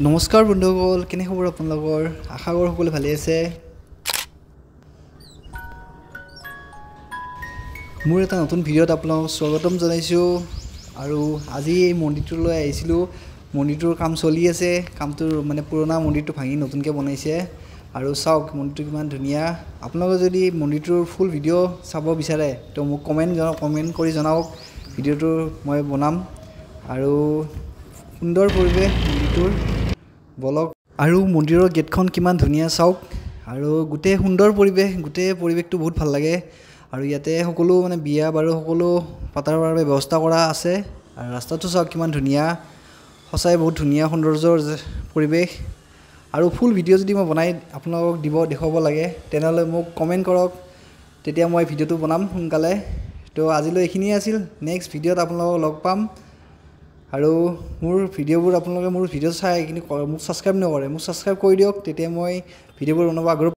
নমস্কাৰ বন্ধুসকল, কেনে খবৰ আপোনালোকৰ? আশা কৰোঁ সকলো ভালে আছে। মোৰ এটা নতুন ভিডিঅ'ত আপোনালোকক স্বাগতম জনাইছোঁ। আৰু আজি এই মন্দিৰটোলৈ আহিছিলোঁ। মন্দিৰটোৰ কাম চলি আছে। কামটোৰ মানে পুৰণা মন্দিৰটো ভাঙি নতুনকৈ বনাইছে। আৰু চাওক মন্দিৰটো কিমান ধুনীয়া। আপোনালোকে যদি মন্দিৰটোৰ ফুল ভিডিঅ' চাব বিচাৰে তো মোক কমেণ্ট কৰি জনাওক, ভিডিঅ'টো মই বনাম। আৰু সুন্দৰ পৰিৱেশ মন্দিৰটোৰ, বলক। আৰু মন্দিৰৰ গেটখন কিমান ধুনীয়া চাওক। আৰু গোটেই সুন্দৰ পৰিৱেশ, গোটেই পৰিৱেশটো বহুত ভাল লাগে। আৰু ইয়াতে সকলো মানে বিয়া বাৰু সকলো পতাৰ বাবে ব্যৱস্থা কৰা আছে। আৰু ৰাস্তাটো চাওক কিমান ধুনীয়া, সঁচাই বহুত ধুনীয়া সৌন্দৰ্যৰ পৰিৱেশ। আৰু ফুল ভিডিঅ' যদি মই বনাই আপোনালোকক দেখুৱাব লাগে তেনেহ'লে মোক কমেণ্ট কৰক, তেতিয়া মই ভিডিঅ'টো বনাম সোনকালে। তো আজিলৈ এইখিনিয়ে আছিল। নেক্সট ভিডিঅ'ত আপোনালোকক লগ পাম। আৰু মোৰ ভিডিঅ'বোৰ আপোনালোকে মোৰ ভিডিঅ' চাই কিন্তু মোক ছাবস্ক্ৰাইব নকৰে, মোক ছাবস্ক্ৰাইব কৰি দিয়ক, তেতিয়া মই ভিডিঅ'বোৰ বনাব আগ্ৰহ।